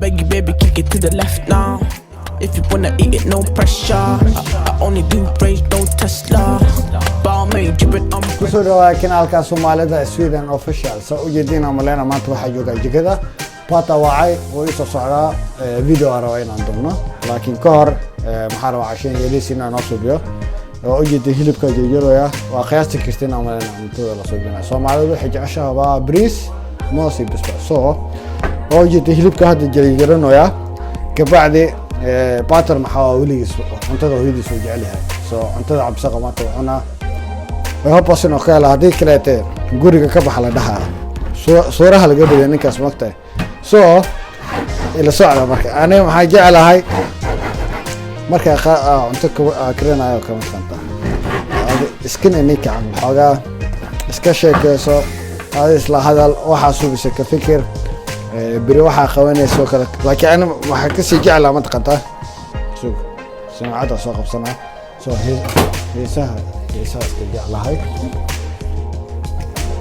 Beg you, baby, kick it to the left now. If you wanna eat it, no pressure. I only do range, no Tesla. Balmain, dripping, I'm Kusoo dhawaada kanaalka Soomaalida Sweden Official. Saa ujeediin maleyna, maanta waxaa joogaa jikada. Bata wacay oo isoo socdaa video aan rabaa inaan dubno, laakiin ka hor maxaa rabaa cashayn yeliis inaan noo subiyo. Waa ujeedin hilibka jarjaraya, waa qiyaasti kartiin maleyna cuntada la subinaya. Soomaalidu waxay jeceshaha waa bariis, moos iyo basbaas. So waa ujeedin hilibka hadda jarjaranaya. Kabacdi bater maxaa waa weligiis cuntada hooyadiis uu jecel yahay, so cuntada cabsaqa maanta uu cunaa. I hoppas inuu ka helo, haddii kaleete guriga ka baxa la dhahaa, suuraha laga dhigay ninkaas mogtahay. So ila socda. Marka aniga maxaa jeclahay marka cunto karinayo kama taqanta iskina ninka camal xoogaa iska sheekeyso, adi isla hadal, waxaa subisa ka fikir, beri waxaa qabanayso kale. Laakiin ani waxaa kasii jeclaa ma taqantaa, sug samacadda soo qabsanaa. So heesaha heesaha iska jeclahay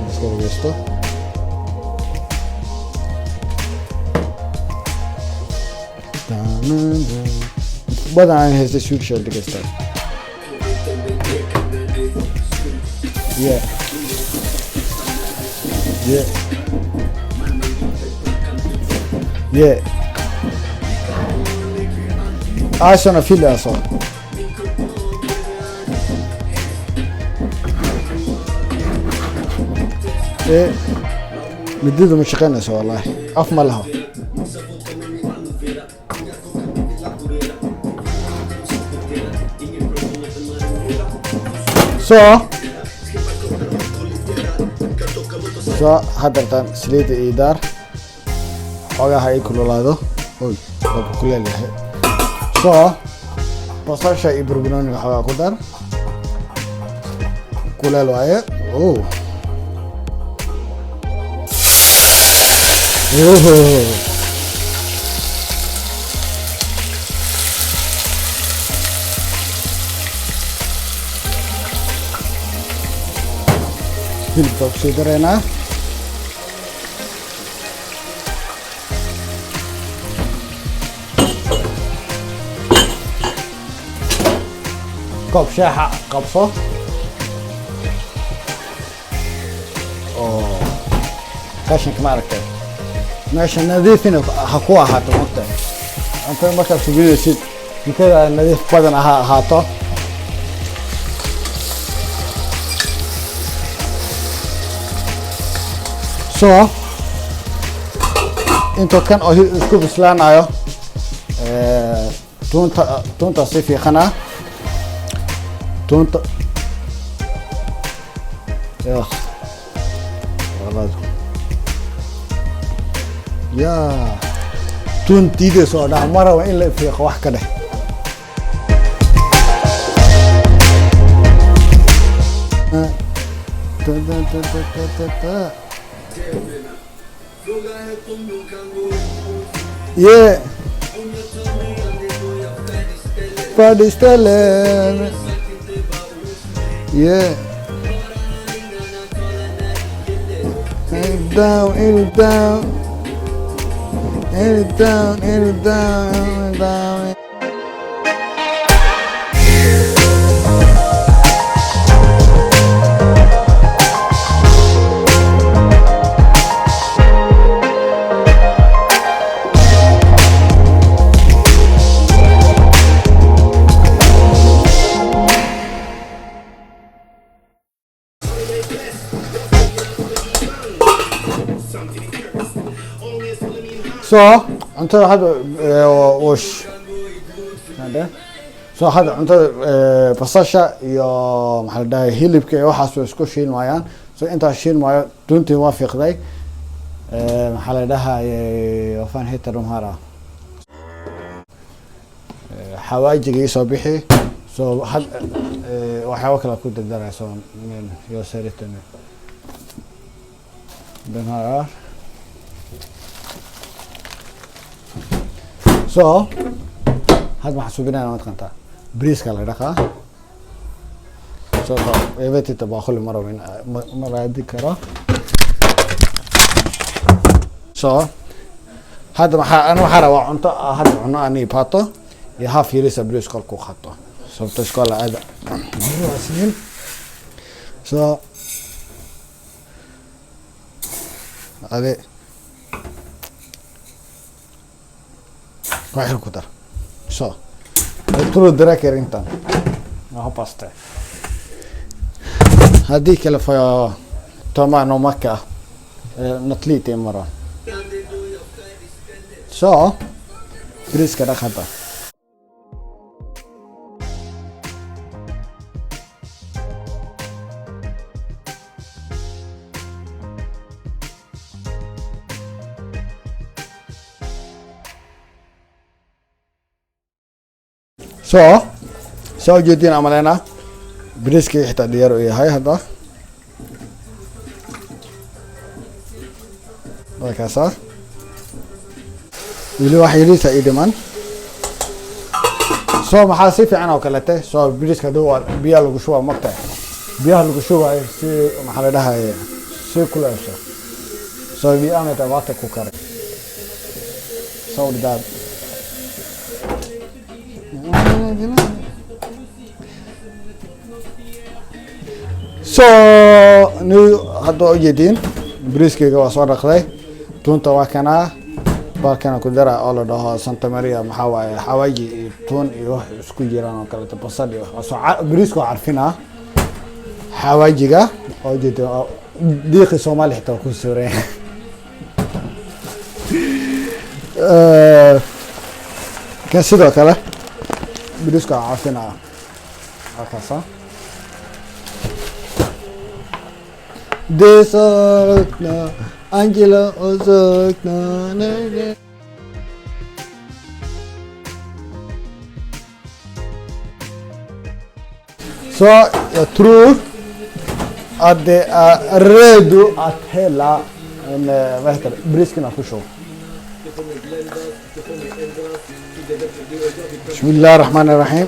iska dhegeysto. Badan aan heystay Swedish aan dhegeystaa. Yeah. Arsenal Phil alltså. Mididu ma shaqeynayso, wallahi af ma laha. So haddartan saliidda ii daar, xoogaha ii kululaado. Oy, waa kuleel yahay. So basasha iyo barbarooniga xoogaa ku dar, kuleel waaye. Oh. Oh. Hilibka kusii dareynaa. Koob shaaxa qabso oo qashinka ma aragtay meesha nadiifina ha ku ahaato. Mogtahay cuntada markaad subinaysid jikada nadiif badan ha ahaato. So intuu kan oo isku bislaanayo, tuunta si fiiqana tuunta. Yakh, walad ya tuun diidayso oo dhan ma rabo in la fiiqo, wax ka dheh. Ta, ta, ta, ta, ta, ta, ta. Yeah. Färdigställen. Yeah. In down, in down. In down, in down, in down. So cuntada hadda wash. So hadda cuntada basasha iyo maxaa la dhahay hilibka iyo waxaas way isku shiilmayaan. So intaas shiilmayo, duntii waa fiiqday. Maxaa la dhahayay, vad fan heter de här, xawaajiga isoo bixi. So had waxyaabo kale ku dardaraya. So men jag ser inte nu den här. So hadda waxaan subinayna mataqaantaa bariiska la dhaqaa. So jag vet inte, baaquli ma rabo in ma raadi karo. So Hadda maxaa ana waxaa rabaa cunto ah hadda cuno ani pato iyo half yariisa beri iskoolka u qaato, sababto iskool aada waa Isniin. So ade wax yar ku dar. Så jag tror det räcker intan. Jag hoppas det. Haddii kale får jag ta med någon macka, något lite imorgon. Så bariiska dhaq hadda. So saa ujeediin amaleynaa bariiskii xitaa diyaar u yahay hadda. Markaasa weli wax yariisa ii dhiman. So maxaa si fiican oo kalete, so bariiska haduu waa biyaha lagu shubaa, magta biyaha lagu shubayo si maxaa la dhahaye si kuleyso. So vi använder vattenkokare. Så det där. So nu hadda waa ujeediin bariiskayga waa soo dhaqday, tuunta waa kanaa, baalkana ku dara oo la dhaho Santa Maria. Maxaa waaye? Xawaaji iyo tuun iyo wax isku jiraan oo kaleeto, basal iyo wax. Soo bariiska waa carfinaa xawaajiga oo ujeediin oo diiqi Soomaali xitaa waa ku suuray. Kan sidoo kale bariiska waa carfinaa halkaasa. Det sakna Angela och sakna nej. Så jag tror att det är redo att hälla en, vad heter det, briskorna på show. بسم الله الرحمن الرحيم.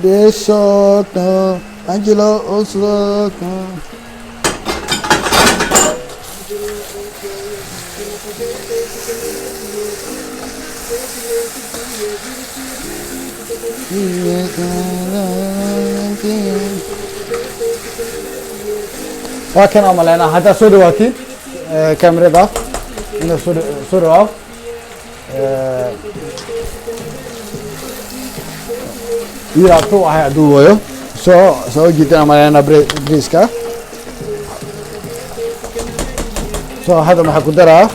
Det saknar Angela och saknar. Waa kan oo maleynaa haddaad soo dhawaatiin kamerada inaad soo dhawaaw. Wiil ahay hadduu wayo soo ujeedin maleynaa briiska. So hadda maxaa ku daraa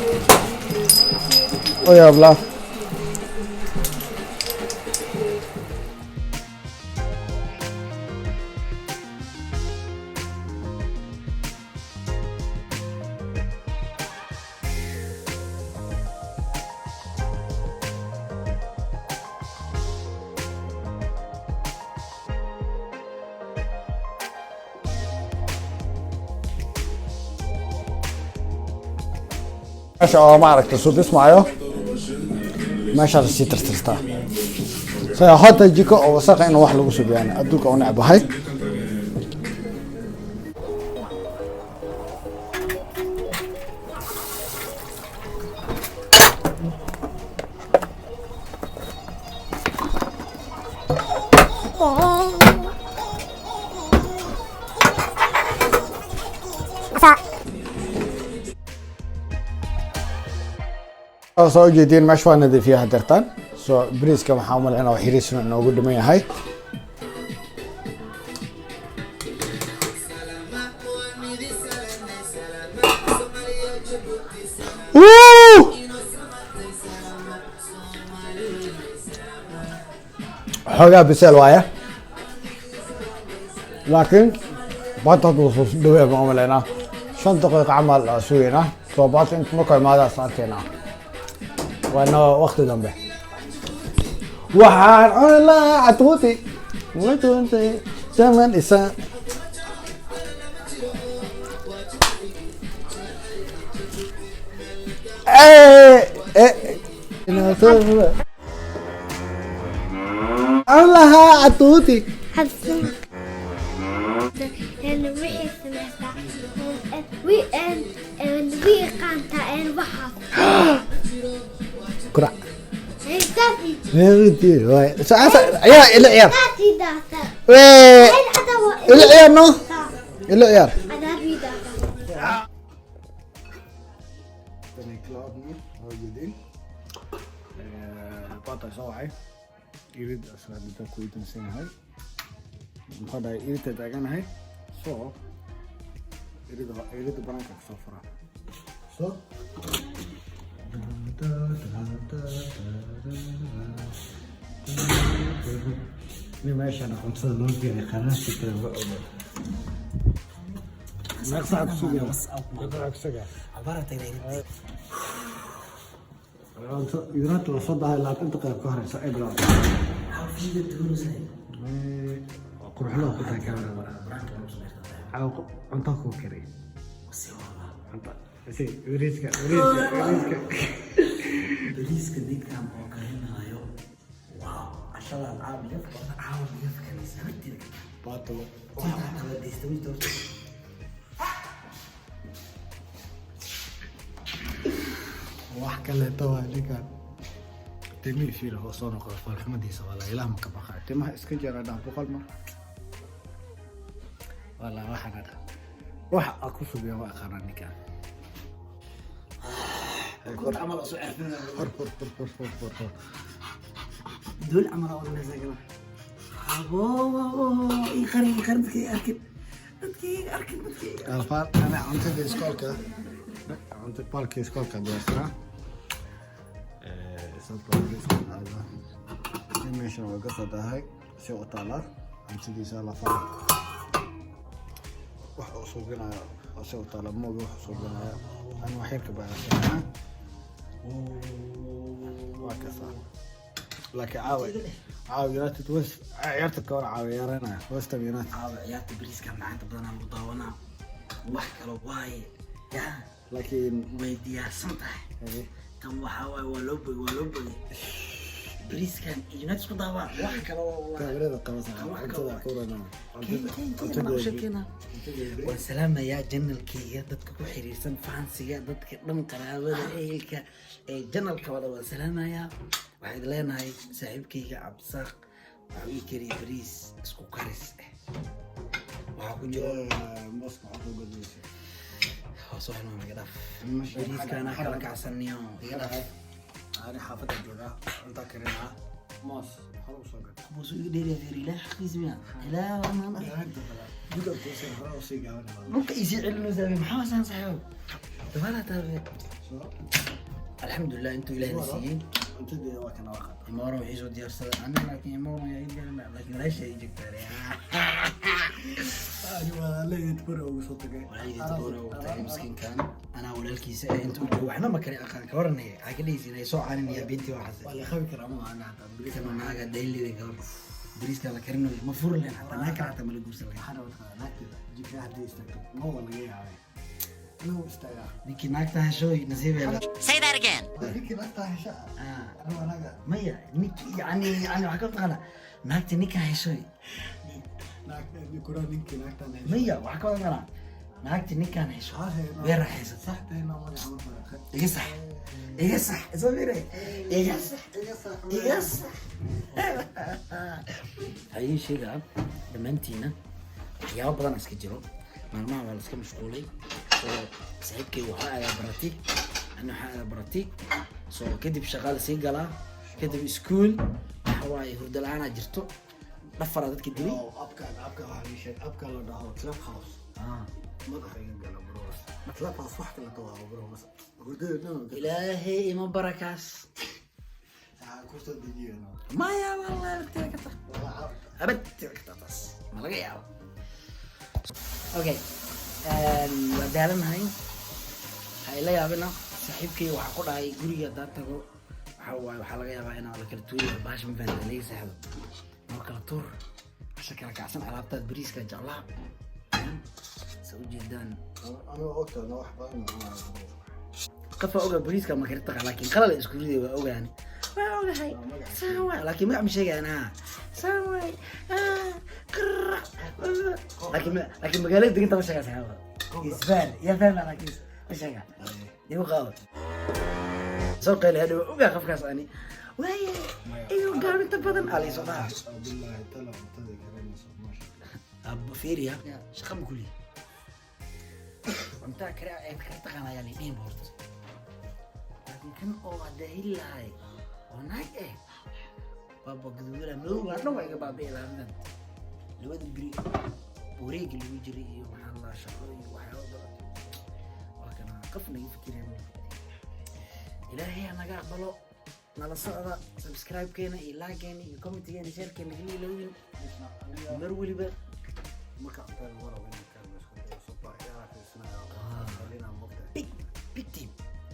o yaabla. Meesha oo maaragta subismaayo meeshaas sii tirtirtaa. So hadda jiko oo wasaqa in wax lagu subiyaan adduunka u necbahay. Soo ujeediin meesha waa nadiifiya hadeertaan. So bariiska waxaa u malaynaa wax yariisna inoogu dhiman yahay. Woo! Xoogaa biseel waaye, laakiin baanta hadduu soo dhaweey baan u malaynaa 5 daqiiqo camal aa sugaynaa. So baanta inta markuu imaadaas arkaynaa, waana waqti dambe. Waxaan cuni lahaa catuuti catuuti zaman isa. Eh, allaha catuuti. Xabsan wixii samaysaa wii qaantaa waxaas. Kurac. Ciyaar, ila ciyaar. Wee, ila ciyaar, no, ila ciyaar. Den är klar nu, har ujeedin. Bata soo wacay, irid asraadita ku idansan yahay. Muxuu dhahay? Iridta taaganahay, so irida, irida banaanka kasoo fura. So nin meeshaan cuntada loo geenay qaraarka kale ma ogo. Meeqa saac ku sugaya? Meeqa saac ku sugaya? Cunto United waa soo dahay, laakiin inta qayb ka horeysa ay bilowday. Quruxloo ku tahay kamerada. Caawa cunto kuu kariy. Cunto. Si, bariiska, bariiska, bariiska. Bariiska ninkan oo karinaayo, wow, cashadan caawa iga caawa iga fikraysa horteeda. Bato. Tintaa kala deysta wiil doorta. Wax kaleeto waa ninkan. Timihii fiir oo soo noqda foolxumadiisa, walaa ilaah ma ka baqaa. Timaha iska jara dhah 100 mar. Walaa waxaan hadha. Waxa aan ku sugiya waa aqaanaa ninkan. Kor camal oo soo carfinayo. Hor, hor, hor, hor, hor, hor, hor. Dool camal oo odhanaysa kala abo ii qari, ii qari, dadka ii arkin, dadka ii arkin, dadka ii arkin. Alfaan, ana cuntada iskoolka, cunta baalkii iskoolka diyaarsanaa. Sababta baalkii iskoolka aada. In meeshan waa ka soo dahay si u taalaa cuntadiisa lafaha. Wax uu suubinayo oo si u taala mooga wax uu suubinayo. Ana wax yar ka baacsanaa. Waa kasaa. Laakiin caawa, caawa United West ciyaarta ka hor caawa yaaranaya West Ham United. Caawa ciyaarta bariiska macaanta badanaa lagu daawanaa, wax kale waaye yaa. Laakiin way diyaarsan tahay tan, waxaa waaye waa loo bogay, waa loo bogay bariiskan iyo United isku daawaan, wax kale waa wallahi. Kaamirada qabasa. Wax kale cuntada waa. kuranaa. Waan salaamayaa channelkayga, dadka ku xiriirsan, fansiga, dadka dhan, qaraabada, ehelka ee channelka wada waan salaamayaa. Waxaan idin leenahay saaxiibkayga Cabdisaaq waxuu ii kariyay bariis isku karis ah, waxaa ku jiro Mooska waxaa ku gadaysa. Hoos waxna iga dhaaf, bariiskaana kala kacsaniyo, iga dhaaf. Ani xaafadda joogaa, cunta karinaa, moos hore usoo gad. Musu iga dheeriya, fiir, ilaah xaqiis miya, ilaah anaan Guda kuusii hore usii gaabanaa. Dhulka isii celinaysaa, maxaa wasaan saaxiib dabaala taabe. Alxamdulilah intuu ilaahna siiyey. Cuntadeeda waa kana, waa qata. Imoro wixii soo diyaarsaday aniga, laakiin imoro yaa ii diyaarin, laakiin walaasha ii joogtaa. Ani walaalayda bari ugu soo tagay. Walaalkii Tabora ugu tagay miskiinkan, anaa walaalkiisa ee inta uu joogo waxna ma kale aqaan. Ka waranaya waxaa ka dhehaysiin ay soo caaninaya bintii waxaas. Waa la qabi karaa, ma aha hataa bariis. Kana naaga daylida gabar bariiska la karinayo ma furi lahayn, xataa naag kale xataa ma la guursan lahayn. Waxaan rabaa naagteeda jika haddii istaagto ma waa laga yaabay anigu istaagaa. Ninkii naagta heshoy nasiibeeda. Say that again. Ninkii naagtaa hesha anigu anaga. Maya, ninkii yani waxaa ka taqaanaa naagta ninkaa heshoy. Kura ninkii naagtaan hesha. Maya, waxaa ka taqaanaa naagta ninkaan hesho way raaxaysata. Sax tahay, noo magaca marka. Iga sax, iga sax, isoo fiiray, iga sax, iga sax. Waxaa idiin sheegaa dhammaantiina waxyaabo badan iska jiro. Maalmaha waa la iska mashquulay oo saaxiibkay waxaa aadaa barati, ana waxaa aadaa barati, so kadib shaqaa lasii galaa, kadib iskuul, waxa waaye hurdo la-aanaa jirto, dhafaraa dadka dilay. Appkan, appkan waxaa ii sheeg, appkan la dhaho Clubhouse. Madaxa iga gala, bro. Clubhouse wax kale ka waa, bro, hurdada dhan. Ilaahay ima barakaas. Kusoo dejiyeen. Maya, wallahi abadteeda ka ta, abadteeda ka ta, taas ma laga yaabo. Okay, waa daalanahay, ha ila yaabina. Saaxiibkay waxaa ku dhahay guriga haddaan tago, waxa waaye waxaa laga yaabaa inaan la kala tuuriyo bahasha, ma fahantaa? Laga seexdo noo kala tuur, casho kala kacsan, alaabtaad bariiska jeclaa sa ujeedaan. Aniga ogtaada wax badan ma cunaayo, bro. Qofa ogaa bariiska ma kari taqa, laakiin qalal isku riday. Waa ogaani, waa ogahay, saan waay, laakiin magac ma sheegayaan. Ha, saan waay. Ah, qrrr. Laakiin magaalada deganta ma sheegaa, saxaaba isfahan yaa fahma, laakiin ma sheegaa. Igu qaado soo qayli hadhow. Ogaa qofkaas ani waaye iyo gaabinta badan aa laysoo dhaha. Billahi tala, cuntada karinayso, maasha. Abba, fiiriya, shaqa ma kulihi. Cuntaa kare ee kare taqaanayaa la dhihin horta, laakiin kan oo hadda heli lahay oo naag eh baaba gaduudala madowga dhan waa iga baabi'i lahaa. Midan labada beri wareegi lagu jiray iyo maxaa la shaqo iyo waxyaabo badan waa kana qof naga fikiraya. Ilaahay ha naga aqbalo. Nala socda, subscribe-keena iyo like-keena iyo comment-geena, share-keena kala ilowin mar weliba. Marka cuntada lagu rabo inay karno, isku dayo super ciyaar fiirsanaya qalina mogta. Big big team.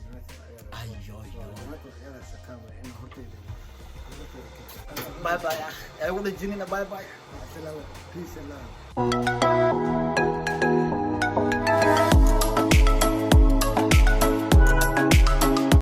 United ciyaar. Ayo ayo. United ciyaaraysa kaaba in horteyda. Bye bye. Ah, ay ugu dhajinina. Bye bye. Peace and love.